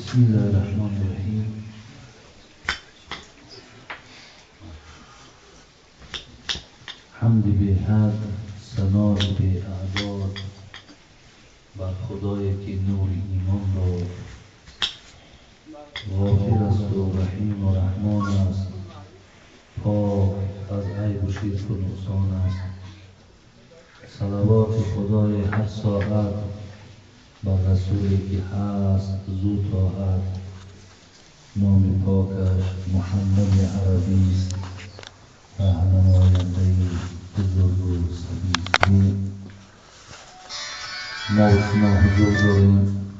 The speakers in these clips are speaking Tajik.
بسم الله الرحمن الرحیم. حمد به حد، ثناء به اعداد بر خدایی که نور ایمان داد. غافر است و رحیم و رحمان است، پاک از عیب و شرک و نقصان است. صلوات خدای هر ساعت بر رسولی که هست زو طاعت. نام پاکش محمد عربی است، رهنماینده بزرگ و صبی. ما و شما حضور داریم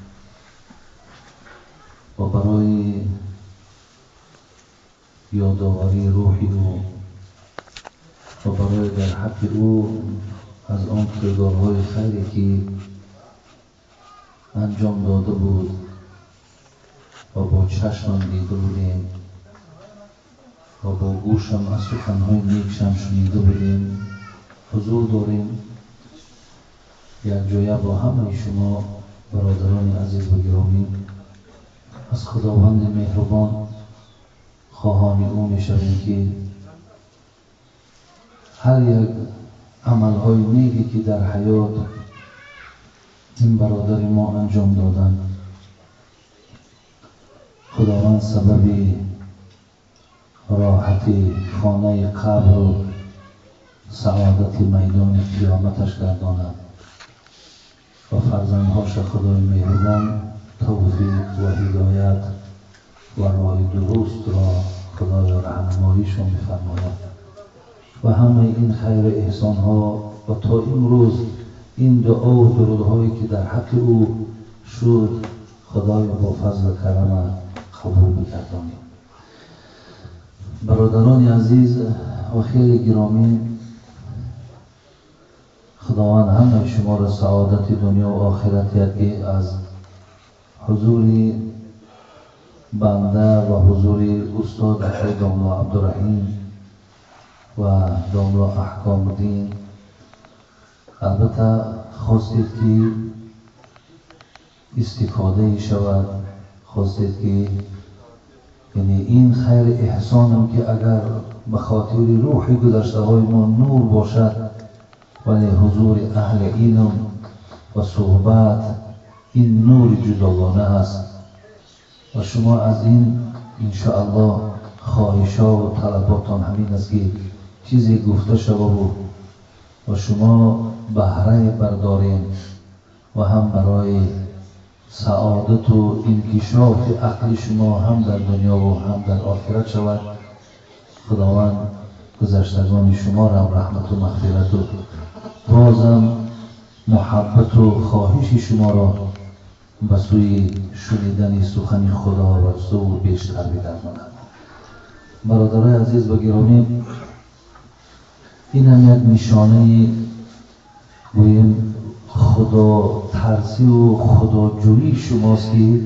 و برای یادآوری روح او و برای در حق او از آن کردارهای خیری که انجام داده بود و با چشمم دیده بودیم و با گوشم از سخنهای نیکشم شنیده بودیم، حضور داریم یک جایه با همه شما برادران عزیز و گرامی. از خداوند مهربان خواهان او میشویم که هر یک عملهای نیکی که در حیات این برادر ما انجام دادن، خداوند سبب راحت خانه قبر و سعادت میدان قیامتش گرداند و فرزندهاش خدای مهربان توفیق و هدایت و راه درست را خدای راهنماییشان بفرماید و همه این خیر احسانها و تا امروز این دعا و درودهایی که در حق او شد خدای با فضل و کرم قبول بگردانید. برادران عزیز و خیلی گرامی، خداوند همه شما را سعادت دنیا و آخرت دهد که از حضور بنده و حضور استاد احمد داملا عبدالرحیم و داملا احکام الدین البته خواستید که استفاده شود، خواستید که یعنی این خیر احسانم که اگر به خاطر روح گذشته های ما نور باشد، ولی حضور اهل علم و صحبت این نور جداگانه است و شما از این انشاءالله خواهش‌ها و طلباتان همین است که چیزی گفته شود و شما بهره بردارین و هم برای سعادت و انکشاف عقل شما هم در دنیا و هم در آخرت شود. خداوند گذشتگان شما را هم رحمت و مغفرت و بازم محبت و خواهش شما را به سوی شنیدن سخن خدا و رسول بیشتر بگرداند. برادرای عزیز و گرامی، این هم یک نشانه گوییم خدا ترسی و خداجویی شماست که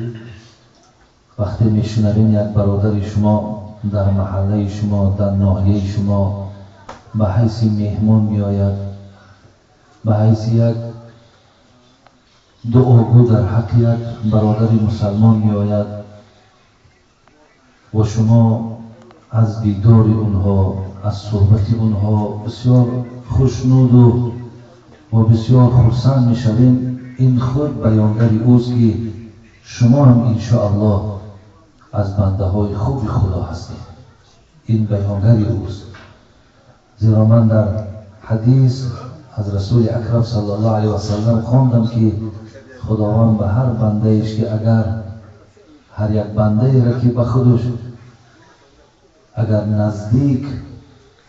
وقتی میشنوین یک برادر شما در محله شما، در ناحیه شما به حیث مهمان میآید، به حیث یک دعاگو در حق یک برادر مسلمان میآید و شما از دیدار اونها، از صحبت اونها بسیار خوشنود و بسیار خرسند میشویم. این خود بیانگر اوست که شما هم انشاءالله از بنده های خوب خدا هستید. این بیانگر اوست، زیرا من در حدیث از رسول اکرم صلی الله علیه و سلم خواندم که خداوند به هر بنده ایش که اگر هر یک بنده ای را که به خودش اگر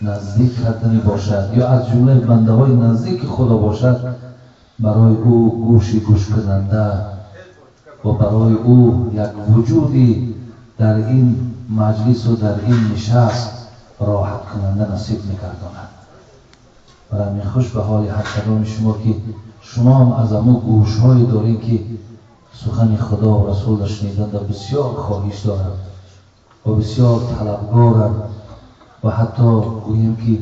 نزدیک کردنی باشد یا از جمله بنده های نزدیک خدا باشد، برای او گوشی گوش کننده و برای او یک وجودی در این مجلس و در این نشست راحت کننده نصیب می‌گرداند. برای من خوش به حال هر کدام شما که شما هم از امو گوش‌های دارین که سخن خدا و رسول شنیدن در بسیار خواهش دارم و بسیار طلبگارم و حتی گوییم که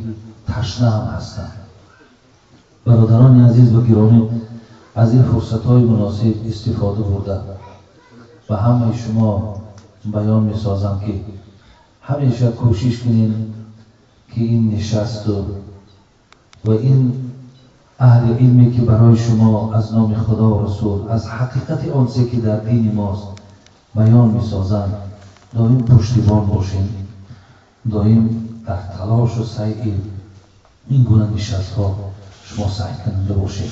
تشنه هم هستم. برادران عزیز و گرامی، از این فرصت‌های مناسب استفاده برده ба ҳамаи шумо баён месозам, ки ҳамеша кӯшиш кунем, ки ин нишасту ва ин аҳли илме, ки барои шумо аз номи Худо ва Расул, аз ҳақиқати он чизе, ки дар дини мост, баён месозанд, доим пуштибон бошем, доим дар талошу сайи ин гуна нишастҳо шумо саъйкунанда бошед.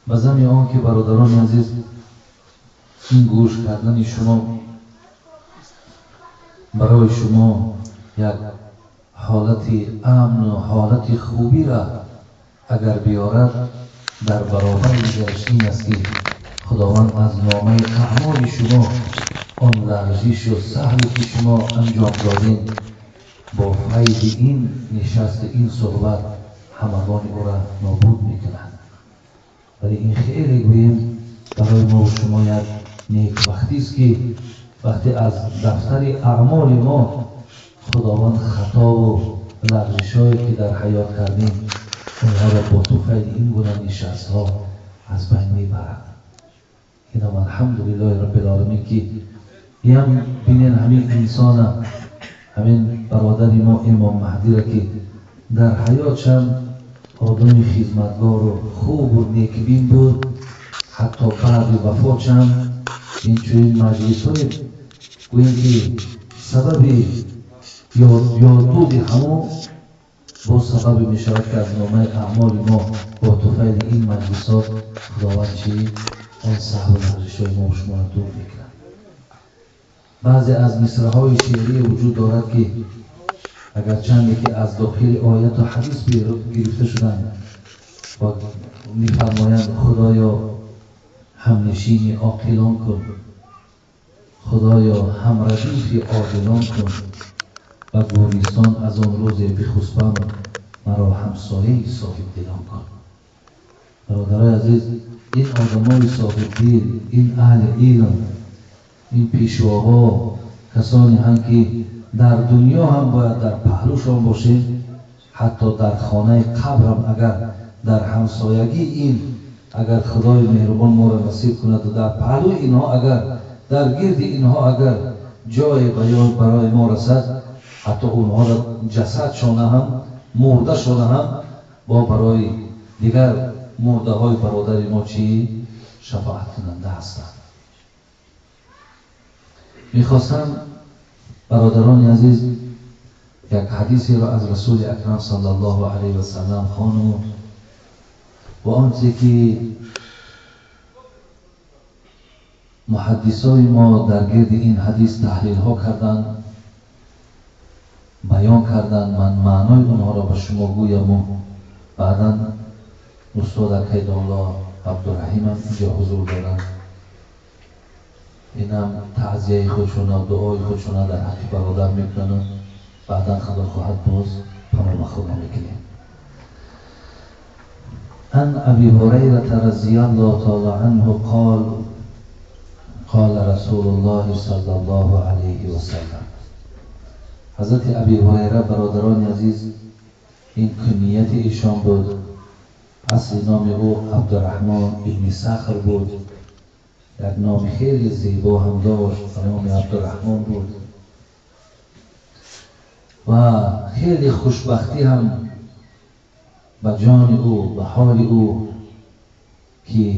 Ба зами он ки, бародарони азиз, ин гӯш кардани шумо барои шумо як ҳолати амну ҳолати хубиро агар биёрад, дар баробари дигараш ин аст, ки Худованд аз номаи аъмоли шумо он лағзишу саҳве, ки шумо анҷом додем, бо файзи ин нишасту ин суҳбат ҳамагони ӯро нобуд мекунад. Вале ин хеле, гӯем, барои мо шумо як некбахтист, ки вақте аз дафтари аъмоли мо Худованд хатову лағзишҳое, ки дар ҳаёт кардем, онҳоро бо туфайли ин гуна нишастҳо аз байн мебарад. Инам алҳамдулиллоҳи роббил оламин, ки ям бинен, ҳамин инсона, ҳамин бародари мо Имом Маҳдиро, ки дар ҳаётшам одами хизматгору хубу некбин буд, ҳатто баъди вафотшам инчунин маҷлисҳое, гӯем, ки сабаби ёдбуди ҳамон боз сабабе мешавад, ки аз номаи аъмоли мо бо туфайли ин маҷлисҳо Худованд чи он саҳву лағзишҳои мо шуморо дур мекунад. Баъзе аз мисраҳои шеърие вуҷуд дорад, ки агарчанде ки аз дохили ояту ҳадис гирифта шуданд ва мефармоянд: «Худоё, ҳамнишини оқилон кун, Худоё, ҳамрадифи одилон кун ва гӯристон аз он рӯзе бихуспам, маро ҳамсояи соҳибдилон кун». Бародарои азиз, ин одамои соҳибдил, ин аҳли илм, ин пешвоҳо касоне ҳанд, ки дар дунё ҳам бояд дар паҳлӯшон бошем, ҳатто дар хонаи қабрам агар дар ҳамсоягии ин, агар Худои меҳрубон моро насиб кунаду дар паҳлӯи инҳо, агар дар гирди инҳо агар ҷое барои мо расад, ҳатто онҳоро ҷасадшона ҳам, мурдашона ҳам бо барои дигар мурдаҳои бародари мо чӣ шафоаткунанда ҳастанд. Мехостам, бародарони азиз, як ҳадисеро аз Расули Акрам саллаллоҳу алайҳи васаллам хонум ва он чизе, ки муҳаддисои мо дар гирди ин ҳадис таҳлилҳо карданд, баён карданд, ман маънои онҳоро ба шумо гӯяму баъдан устод Акайдолло Абдураҳимам инҷо ҳузур доранд, инам таъзияи худшона, дуои худшона дар ҳаққи бародар мекунанд. Баъдан, Худо хоҳад, боз паноҳ ба Худо мекунем. عن أبي هريرة رضي الله تعالى عنه قال: قال رسول الله صلى الله عليه وسلم. حضرت ابی هریره، برادران عزیز، این کنیت ایشان بود. اصل نام او عبدالرحمن ابن صخر بود. یک نام خیلی زیبا هم داشت، به نام عبدالرحمن بود و خیلی خوشبختی هم به جان او، به حال او، که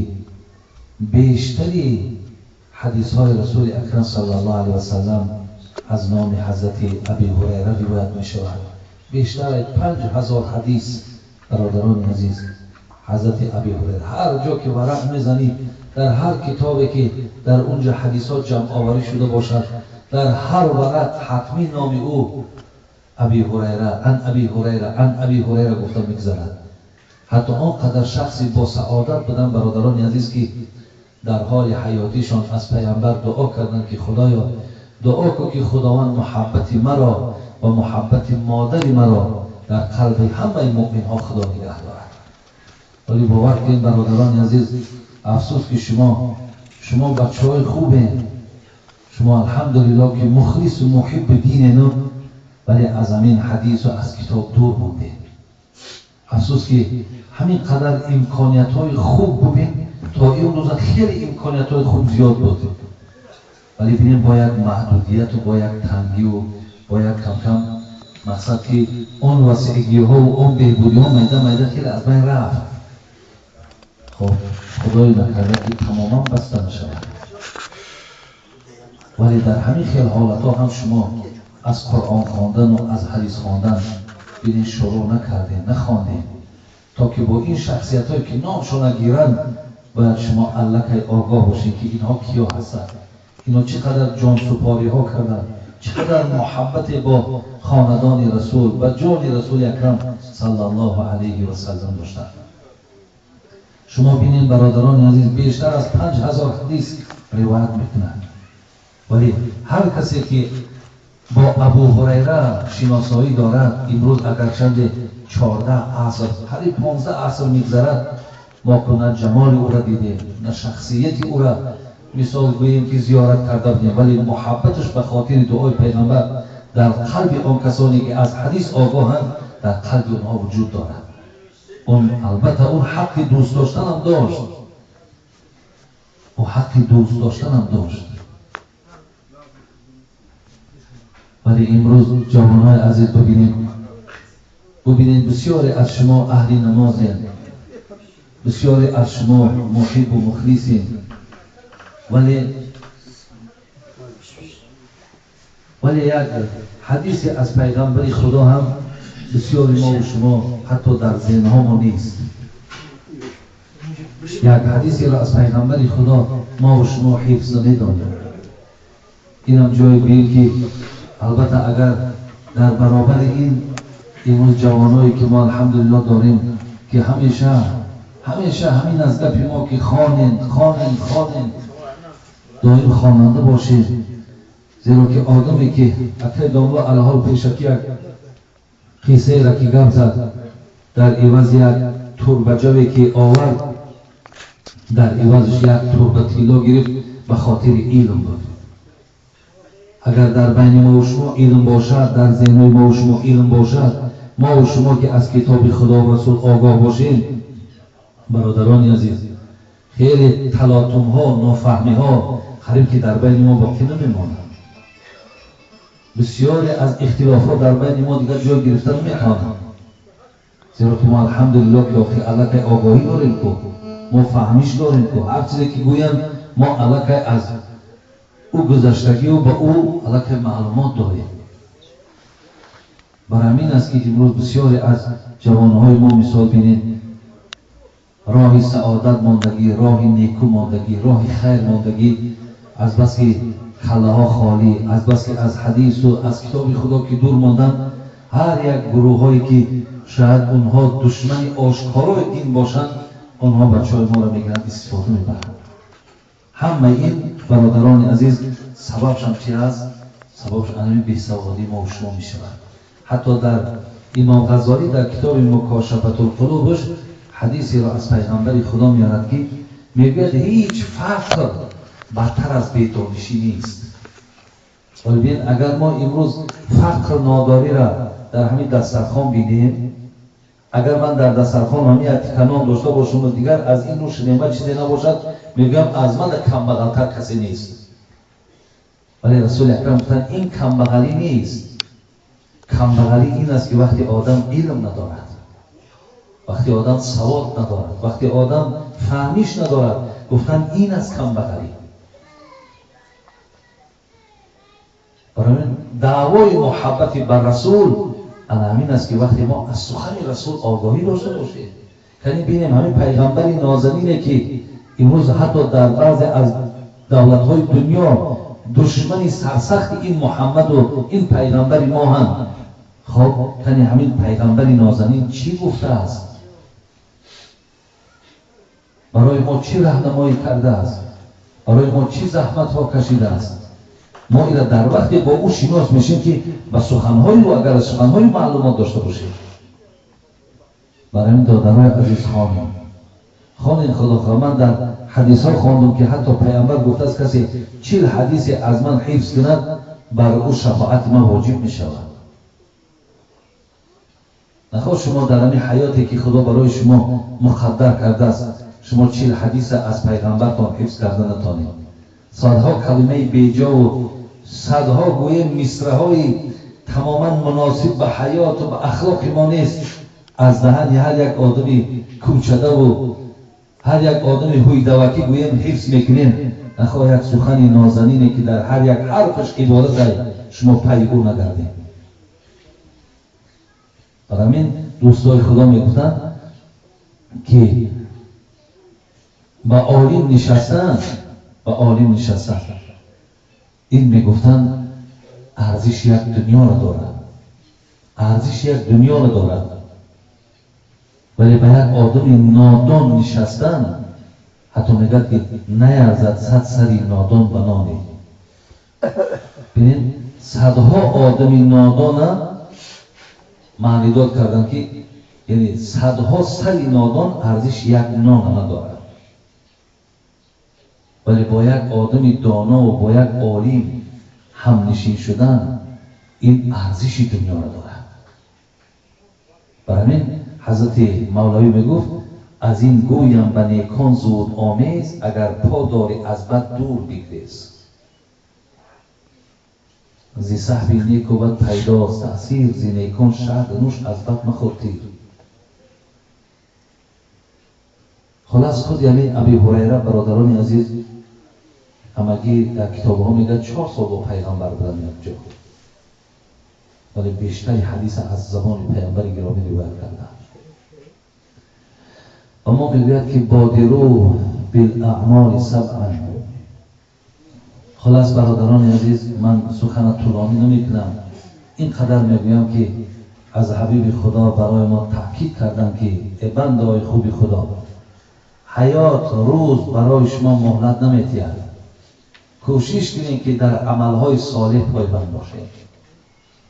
بیشتری حدیث های رسول اکرم صلی الله علیه وسلم از نام حضرت ابی هریره روایت می شود. بیشتر از 5000 حدیث، برادران عزیز، حضرت ابی هریره، هر جا که ورق میزنید، در هر کتابی که در اونجا حدیثات جمع آوری شده باشد، در هر ورق حتمی نام او، ابی هریره، عن ابی هریره، عن ابی هریره گفته میگذرد. حتی آنقدر شخصی با سعادت بودن، برادران عزیز، که در حال حیاتیشان از پیامبر دعا کردند که خدایا، دعا کن که خداوند محبت مرا و محبت مادر مرا در قلب همه مؤمن ها خدا نگه دارد. ولی باور کنید برادران عزیز، افسوس که شما بچه های خوبه شما، الحمدلله که مخلص و محب دین، ولی از همین حدیث و از کتاب دور مونده. افسوس که همین قدر امکانیت های خوب ببین، تا این روز خیلی امکانیت های خوب زیاد بود. Вале бинем бо як маҳдудияту бо як тангию бо як кам-кам мақсад ки он васеъгиҳову он беҳбудиҳо майда майда хеле аз байн рафт. Хоб, худои накарда ки тамоман баста нашавад. Вале дар ҳамин хел ҳолатҳо ҳам шумо аз Қуръон хондану аз ҳадис хондан бинед шурӯъ накардем, нахондем, то ки бо ин шахсиятҳое ки номшона гиранд бояд шумо аллакай огоҳ бошед ки инҳо киё ҳастанд, инҳо чӣ қадар ҷонсупориҳо карданд, чӣ қадар муҳаббате бо хонадони расул ва ҷони расули акрам саллаллоҳу алайҳи васаллам доштанд. Шумо бинед бародарони азиз, бештар аз 5000 ҳадис ривоят мекунанд. Вале ҳар касе ки бо Абу Ҳурайра шиносоӣ дорад, имрӯз агарчанде 14 аср, қариб 15 аср мегзарад, мо ку на ҷамоли ӯра дидем, на шахсияти ӯра мисол гӯем ки зиёрат карда будем, вале муҳаббаташ ба хотири дуои пайғамбар дар қалби он касоне ки аз ҳадис огоҳанд дар қалби онҳо вуҷуд дорад. Он албатта он ҳаққи дӯст доштанам дошт, ӯ ҳаққи дӯст доштанам дошт. Вале имрӯз ҷавонҳои азиз бибинед, бибинед бисёре аз шумо аҳли намозен, бисёре аз шумо муҳиббу мухлисен, вале як ҳадисе аз пайғамбари худо ҳам бисёри мо ва шумо ҳатто дар зеҳнҳомо нест. Як ҳадисеро аз пайғамбари худо мо ва шумо ҳифз намедонем. Инам ҷое гӯем ки албатта агар дар баробари ин имрӯз ҷавоное ки мо алҳамдулиллоҳ дорем ки ҳамеша ҳамеша ҳамин аз гапи мо ки хонен, хонен, хонен, доим хонанда бошед, зеро ки одаме ки акай домла алҳол пешаки як қиссаеро ки гап зад, дар иваз як турбаҷаве ки овард, дар ивазш як турба тилло гирифт ба хотири илм буд. Агар дар байни мо ва шумо илм бошад, дар зеҳнои мо ва шумо илм бошад, мо ва шумо ки аз китоби худо ва расул огоҳ бошем, бародарони азиз, хеле талотумҳо, нофаҳмиҳо қариб ки дар байни мо боқӣ намемонад. Бисёре аз ихтилофҳо дар байни мо дигар ҷой гирифта наметавонанд, зеро ки мо алҳамдулиллоҳ ки охир аллакай огоҳӣ дорем ку, мо фаҳмиш дорем ку, ҳар чизе ки гӯянд мо аллакай аз ӯ гузаштагию ба ӯ аллакай маълумот дорем. Бар ҳамин аст ки имрӯз бисёре аз ҷавонҳои мо мисол бинед, роҳи саодат мондагӣ, роҳи неку мондагӣ, роҳи хайр мондагӣ, аз баски каллаҳо холӣ, аз баски аз ҳадису аз китоби худо ки дур монданд, ҳар як гурӯҳҳое ки шояд онҳо душмани ошкорои дин бошанд, онҳо бачаҳои моро мегиранд, истифода мебаранд. Ҳамаи ин бародарони азиз сабабшам чи аст? Сабабш анами бесаводии мо ва шумо мешавад. Ҳатто дар Имом Ғаззолӣ дар китоби Мукошафатулқулубаш ҳадисеро аз пайғамбари худо меорад ки мегӯяд ҳеҷ фақр бадтар аз бедонишӣ нест. Вале бин, агар мо имрӯз фақр нодориро дар ҳамин дастархон бинем, агар ман дар дастархон ҳамин як тика нон дошта бошам ва дигар аз ин нӯши неъмат чизе набошад, мегӯям аз ман камбағалтар касе нест. Вале расули акрам гуфтанд ин камбағалӣ нест. Камбағалӣ ин аст ки вақте одам илм надорад, вақте одам савод надорад, вақте одам фаҳмиш надорад, гуфтанд ин аст камбағалӣ. Барои даъвои муҳаббати бар расул ана ҳамин аст ки вақте мо аз сухани расул огоҳӣ дошта бошем, кани бинем ҳамин пайғамбари нозанине ки имрӯз ҳатто дар баъзе аз давлатҳои дунё душмани сарсахти ин Муҳаммаду ин пайғамбари мо ҳанд. Хоб, кани ҳамин пайғамбари нозанин чӣ гуфтааст? Барои мо чӣ раҳнамоӣ кардааст? Барои мо чӣ заҳматҳо кашидааст? Мо ира дар вақте бо ӯ шинос мешем ки ба суханҳои ӯ агар аз суханҳои маълумот дошта бошем. Барои ин додарои азиз хонем, хонем худохоҳ. Ман дар ҳадисҳо хондум ки ҳатто пайғамбар гуфтааст касе 40 ҳадисе аз ман ҳифз кунад, бар ӯ шафоати ман воҷиб мешавад. Нахоҳ шумо дар ҳамин ҳаёте ки худо барои шумо муқаддар кардааст, шумо 40 ҳадиса аз пайғамбартон ҳифз карда натонед. Садҳо калимаи беҷову садҳо гӯем мисраҳои тамоман муносиб ба ҳаёту ба ахлоқи мо нест. Аз даҳани ҳар як одами кӯчадаву ҳар як одами ҳуйдавакӣ гӯем ҳифз мекунем. Нахоҳ як сухани нозанине ки дар ҳар як ҳарфаш иборатай, шумо пайи ӯ нагардед. Бар ҳамин дӯстои Худо мегуфтанд ки ба олим нишастан, ба олим нишастан ин мегуфтанд арзиши як дунёро дорад, арзиши як дунёро дорад. Вале ба як одами нодон нишастан ҳатто мегӯяд ки наярзад 100 сари нодон ба ноне. Бинед, садҳо одами нодона маънидод карданд ки яъне садҳо сари нодон арзиши як нона надорад. Вале бо як одами доно ва бо як олим ҳамнишин шудан ин арзиши дунёро дорад. Бар ҳамин ҳазрати Мавлавӣ мегуфт аз ин гӯям ба некон зуд омез, агар по дорӣ аз бад дур бигрез. Зи саҳби неку бад пайдост таъсир, зи некон шаҳд нӯш аз бад махӯр тир. Хулас худи ҳамин Аби Ҳурайра, бародарони азиз, ҳамагӣ дар китобҳо мегӯяд 4 сол бо пайғамбар буданд якҷо, вале бештари ҳадиса аз забони пайғамбари гиромӣ ривоят карданд. Ва мо мегӯяд ки бодиру билаъмоли сабъан. Хулас бародарони азиз, ман сухана тӯлонӣ намекунам, ин қадар мегӯям ки аз ҳабиби Худо барои мо таъкид карданд ки э бандаҳои хуби Худо, ҳаёт рӯз барои шумо муҳлат наметиҳад. Кӯшиш кунед ки дар амалҳои солеҳ пойбанд бошед.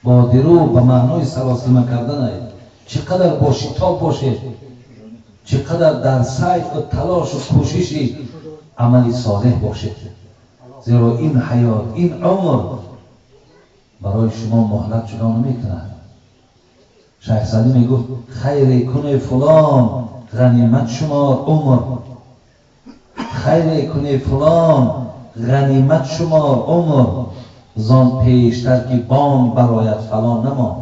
Бодиру ба маънои саросима карданай чӣ қадар бо шитоб бошед, чӣ қадар дар сайъу талошу кӯшиши амали солеҳ бошед, зеро ин ҳаёт, ин умр барои шумо муҳлат ҷудо намекунад. Шайх Саъдӣ мегуфт хайре куне фулон ғанимат шумор умр, хайре куне фулон ғанимат шумор умр, зон пештар ки бонг барояд фалон намонд.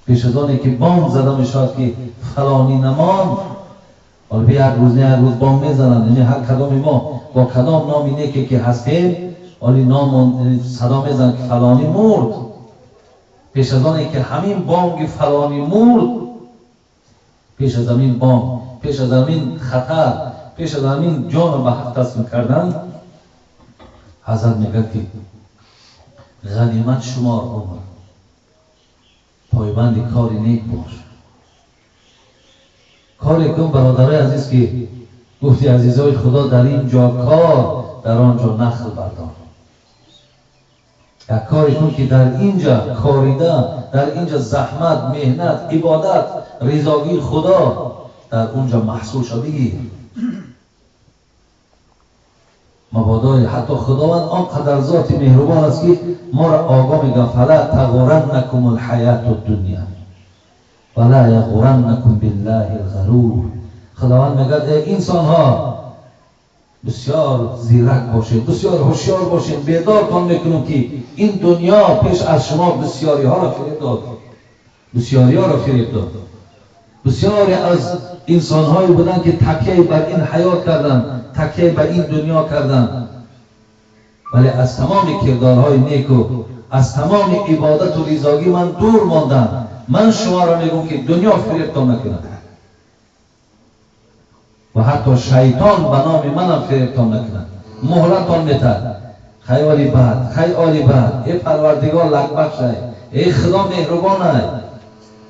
Пеш аз оне ки бонг зада мешавад ки фалонӣ намонд, ҳоло би як рӯз не як рӯз бонг мезананд. Яъне ҳар кадоми мо бо кадом номи неке ки ҳастем, ҳоли номон садо мезананд ки фалонӣ мурд. Пеш аз оне ки ҳамин бонги фалонӣ мурд, пеш аз ҳамин бонг, пеш аз ҳамин хатар, пеш аз ҳамин ҷонро ба ҳақ таслим кардан, ҳазрат мегӯяд ки ғанимат шумор умр, пойбанди кори нек бош. Коре кун бародарои азиз ки гуфти азизои Худо дар ин ҷо кор, дар он ҷо нахл бардор. Як коре кун ки дар ин ҷо корида, дар ин ҷо заҳмат, меҳнат, ибодат, ризогии Худо дар он ҷо маҳсул ша бигир. Мабодои ҳатто Худованд он қадар зоти меҳрубон аст ки моро огоҳ мегӯяд фала тағураннакум алҳаяту дунё вала яғураннакум биллаҳи алғарур. Худованд мегӯяд эй инсонҳо, бисёр зирак бошед, бисёр ҳушёр бошед, бедортон мекунам ки ин дунё пеш аз шумо бисёриҳоро фиреб дод, бисёриҳоро фиреб дод. Бисёре аз инсонҳое буданд ки такяи бар ин ҳаёт карданд, такяи ба ин дунё карданд, вале аз тамоми кирдорҳои неку аз тамоми ибодату ризогӣ ман дур мондам. Ман шуморо мегӯм ки дунё фиребтон накунад ва ҳатто шайтон ба номи манам фиребтон накунад, муҳлатон метад. Хаёли бад, хаёли бад, эй Парвардигор лакбахшай, эй Худо меҳрубонай.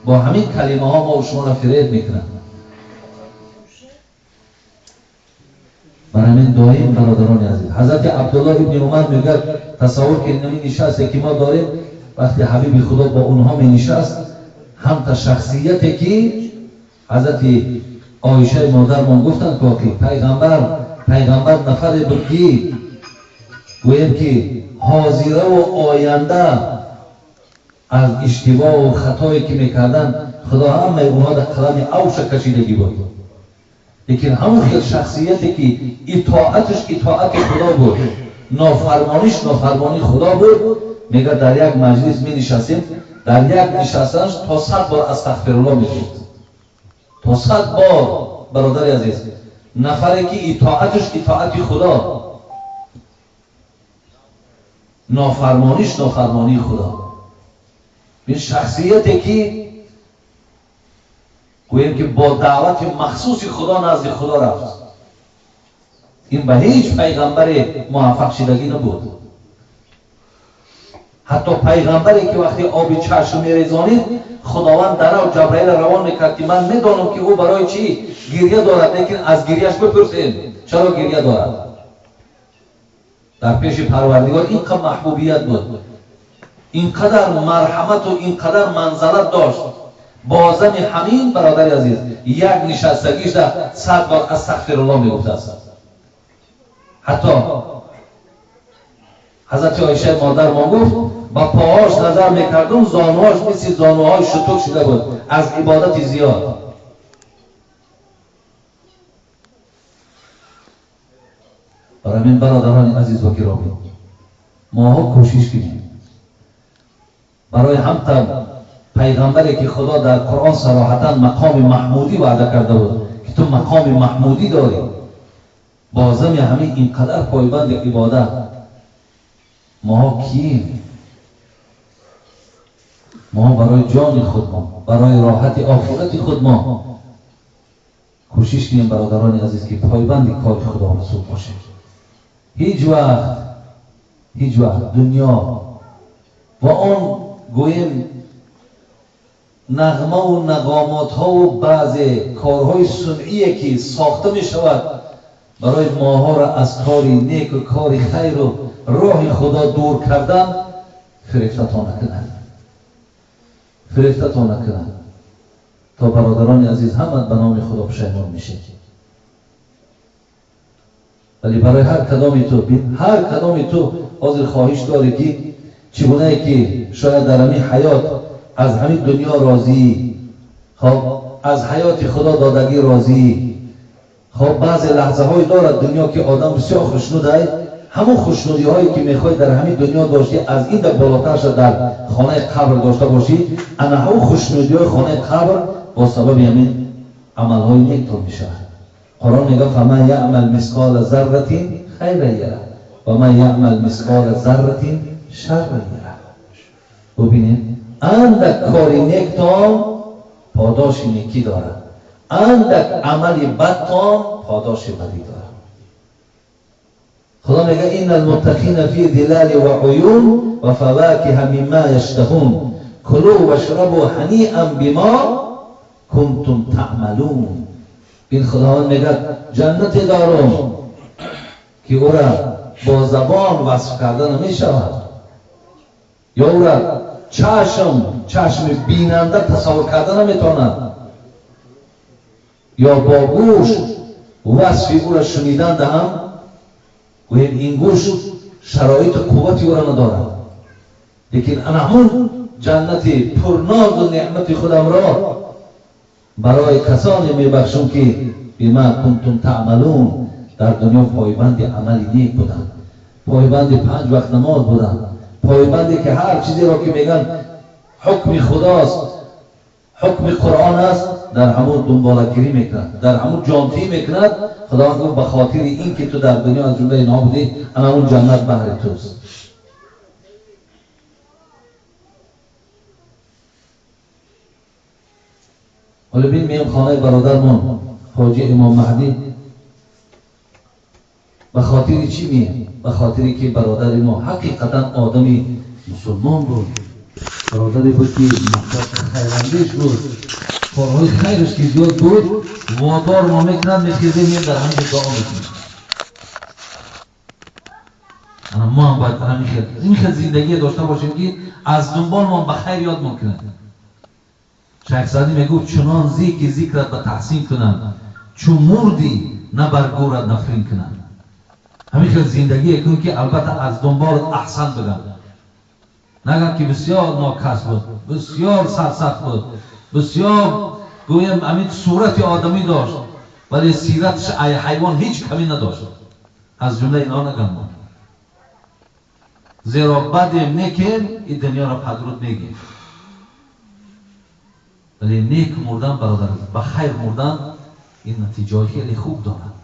Бо ҳамин калимаҳо мо шуморо фиреб мекунад. Бар ҳамин доим бародарони азиз, ҳазрати Абдуллоҳ ибни Умар мегӯяд тасаввур кунед ҳамин нишасте ки мо дорем, вақте ҳабиби Худо бо онҳо менишаст, ҳамта шахсияте ки ҳазрати Оишаи модармон гуфтанд ки пайғамбар нафаре буд ки гӯем ки ҳозираву оянда аз иштибоҳу хатое ки мекарданд, Худо ҳамаи онҳо дар қалами авша кашидагӣ буд. Лекин ҳамон хел шахсияте ки итоаташ итоати Худо буд, нофармониш нофармонии Худо буд, мегӯяд дар як маҷлис менишастем, дар як нишастанаш то 100 бор астағфируллоҳ мегуфт. То 100 бор, бародари азиз, нафаре ки итоаташ итоати Худо, нофармониш нофармонии Худо. Ин шахсияте ки гӯем ки бо даъвати махсуси Худо назди Худо рафт, ин ба ҳеҷ пайғамбаре муваффақ шидагӣ набуд. Ҳатто пайғамбаре ки вақте оби чашм мерезонид, Худованд дарав Ҷабраилро равон мекард ки ман медонам ки ӯ барои чӣ гирья дорад, лекин аз гирьяш бипурсем чаро гирья дорад. Дар пеши Парвардигор ин қадар маҳбубият буд, ин қадар марҳамату ин қадар манзалат дошт. Бо зани ҳамин, бародари азиз, як нишастагиш дар 100 бор астағфируллоҳ мегуфтааст. Ҳатто ҳазрати Оиша модар мо гуфт, ба поҳош назар мекардум, зонуҳош мисли зонуҳои шутур шуда буд аз ибодати зиёд. Барои ҳамин бародарони азиз ва гиромӣ, моҳо кӯшиш кунем барои ҳамта пайғамбаре ки Худо дар Қуръон сароҳатан мақоми маҳмудӣ ваъда карда буд ки ту мақоми маҳмудӣ дорӣ, бо зами ҳамин ин қадар пойбанди ибодат моҳо кием? Моҳо барои ҷони худмо, барои роҳати охирати худмо кӯшиш кунем, бародарони азиз, ки пойбанди кори Худо расул бошем. Ҳеҷ вақт, ҳеҷ вақт дунё ва он гӯем нағмаву нағомотҳову баъзе корҳои сунъие ки сохта мешавад барои моҳоро аз кори неку кори хайру роҳи Худо дур кардан, фирефтатон накунад, фирефтатон накунад. То бародарони азиз ҳама ба номи Худо пушаймон мешед. Вале барои ҳар кадоми ту, ҳар кадоми ту ҳозир хоҳиш дорӣ ки чӣ гунае ки шояд дар ҳамин ҳаёт аз ҳамин дунё розӣ, хоб аз ҳаёти Худо додагӣ розӣ, хоб баъзе лаҳзаҳое дорад дунё ки одам бисёр хушнуд ай, ҳамон хушнудиҳое ки мехоҳӣ дар ҳамин дунё доштӣ, аз ин да болотар шуда дар хонаи қабр дошта бошӣ, ана ҳамон хушнудиҳои хонаи қабр бо сабаби ҳамин амалҳои нек то мешавад. Қуръон мегӯяд фаман яъмал мисқола зарратин хайран яра ва ман яъмал мисқола зарратин шарран яра. Бубинед, андак кори нектон подоши некӣ дорад, андак амали бадтон подоши бадӣ дорад. Худо мегӯяд инна алмуттақина фи зилали ва уюн ва фавакиҳа мимма яштаҳун кулу вашрабу ҳаниан бима кунтум таъмалун. Ин Худованд мегӯяд ҷаннате дорум ки ӯра бо забон васф карда намешавад, ё ӯра чашми бинанда тасаввур карда наметавонад, ё бо гӯш васфи ӯра шунидан даҳам, гӯем ин гӯш шароиту қуввати ӯра надорад. Лекин ана ҳамун ҷаннати пурнозу неъмати худамро барои касоне мебахшам ки бима кунтум таъмалун, дар дунё пойбанди амали нек буданд, пойбанди 5 вақт намоз буданд, пойбанде ки ҳар чизеро ки мегӯянд ҳукми Худост, ҳукми Қуръон аст, дар ҳамун дунболагирӣ мекунад, дар ҳамун ҷонтӣ мекунад. Худованд гуфт ба хотири ин ки ту дар дунё аз ҷумлаи инҳо будӣ, ана ҳамун ҷаннат баҳри туст. ҳоло бин меем хонаи бародармон ҳоҷи Имом Маҳдӣ. Ба хотири чӣ меем? Ба хотире ки бародари мо ҳақиқатан одами мусулмон буд, бародаре буд ки мақсад хайрандеш буд, корҳои хайраш ки зиёд буд, водор мо мекунад, мехезем меем дар ҳамин ҷо дуо мекунем. Ана мо ҳам бояд ин хел зиндагие дошта бошем ки аз дунболмон ба хайр ёд мекунад. Шайх Саъдӣ мегуфт чунон зӣ ки зикрат ба таҳсин кунанд, чун мурдӣ на бар гӯрат нафрин кунанд. Ҳамин хел зиндагие кун ки албатта аз дунболат аҳсан бигӯянд, нагӯянд ки бисёр нокас буд, бисёр сарсахт буд, бисёр гӯем ҳамин сурати одамӣ дошт. Вале сираташ ай ҳайвон ҳеҷ камӣ надошт. Аз ҷумла инҳо наган мо. Зеро бадем некем ин дунёро падруд мегем. Вале нек мурдан, бародар, ба хайр мурдан ин натиҷаҳои хеле хуб дорад.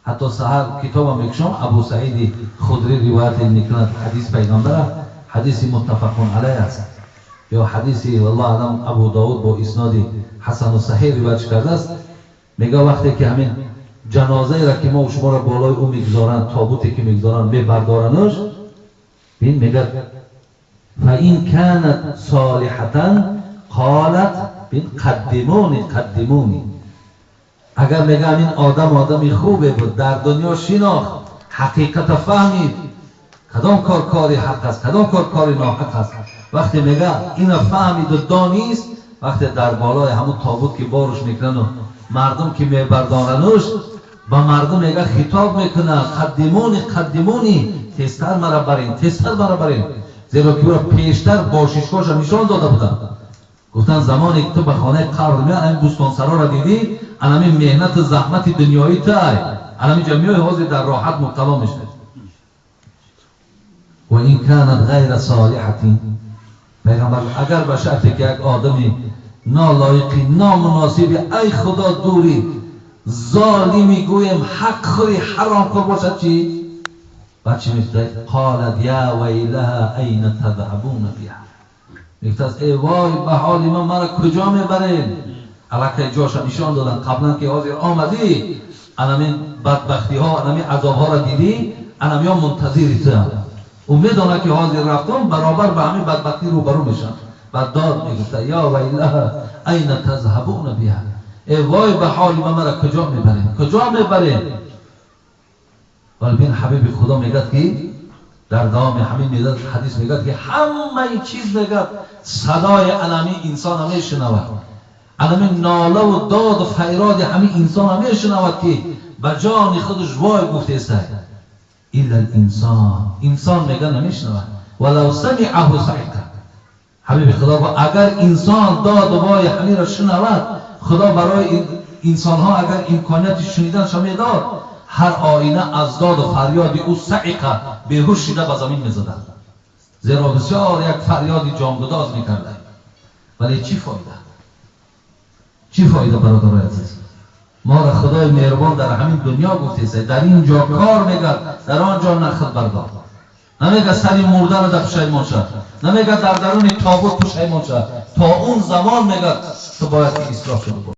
Ҳатто саҳар китобам мекушам, Абу Саиди Худрӣ ривоят мекунад ҳадис пайғамбара, ҳадиси муттафақун алайҳ аст. Ё ҳадиси валлоҳ аълам Абу Довуд бо исноди ҳасану саҳеҳ ривоят кардааст. Мега вақте ки ҳамин ҷанозаеро ки мо шуморо болои ӯ мегузоранд, тобуте ки мегузоранд, мебардоранаш, бин мегӯяд фаин канат солиҳатан қолат бин қаддимуни қаддимуни. Агар мега ҳамин одам одами хубе буд, дар дунё шинохт, ҳақиқата фаҳмид, кадом кор кори ҳақ аст, кадом кор кори ноҳақ аст. Вақте мега ина фаҳмиду донист, вақте дар болои ҳамун тобут ки боруш мекунану мардум ки мебардорануш, ба мардум мега хитоб мекунад қаддимуни қаддимуни, тезтар мара барин, тезтар мара барин. Зеро ки ӯро пештар бошишгоҳша нишон дода буданд. Гуфтанд замоне ки ту ба хонаи қабр меоӣ, ҳамин бӯстонсароро дидӣ, анамин меҳнату заҳмати дунёӣ тай, анамин ҷо меоӣ, ҳозир дар роҳат мубтало мешавӣ. Ва ин канат ғайра солиҳатин, пайғамбар агар ба шарте ки як одами нолоиқи номуносиби ай худо дури золими гӯем ҳақхӯри ҳаромхӯр бошад чӣ? Баъд чӣ мегуфта? Қолат я вайлаҳа айна тадҳабуна биҳа. Мегуфтааст эй вой ба ҳоли ман, маро куҷо мебарем? Аллакай ҷоша нишон доданд қаблан ки ҳозир омадӣ, анамин бадбахтиҳо, анамин азобҳоро дидӣ, анамиё мунтазири туам. Ӯ медонад ки ҳозир рафтум баробар ба ҳамин бадбахтӣ рӯбарӯ мешавам. Баъд дод мегуфта ё вайлаҳа айна тазҳабуна биҳа. Эй вой ба ҳоли ман, маро куҷо мебарем, куҷо мебарем? Вале бин ҳабиби худо мегӯяд ки дар давоми ҳамин мегӯяд, ҳадис мегӯяд ки ҳамаи чиз мегӯяд садои анами инсона мешунавад, анами нолаву доду файроди ҳамин инсона мешунавад ки ба ҷони худаш вой гуфтеста. Илла л-инсон, инсон мегӯяд намешунавад. Валав самиаҳу саиқа. Ҳабиби худо гуфт агар инсон доду вои ҳаминро шунавад, худо барои инсонҳо агар имконияти шуниданашо медод, ҳар оина аз доду фарёди ӯ саиқа беҳуш шида ба замин мезаданд. Зеро бисёр як фарёди ҷонгудоз мекарданд. Вале чӣ фоида? Чӣ фоида, бародарои азиз? Моро худои меҳрубон дар ҳамин дунё гуфтест, дар ин ҷо кор мегӯяд, дар он ҷо нахл бардор. Намегӯяд сари мурдаро дар пушаймон шав, намегӯяд дар даруни тобут пушаймон шав. То он замон мегӯяд ту бояд ки ислоҳ шуда бош.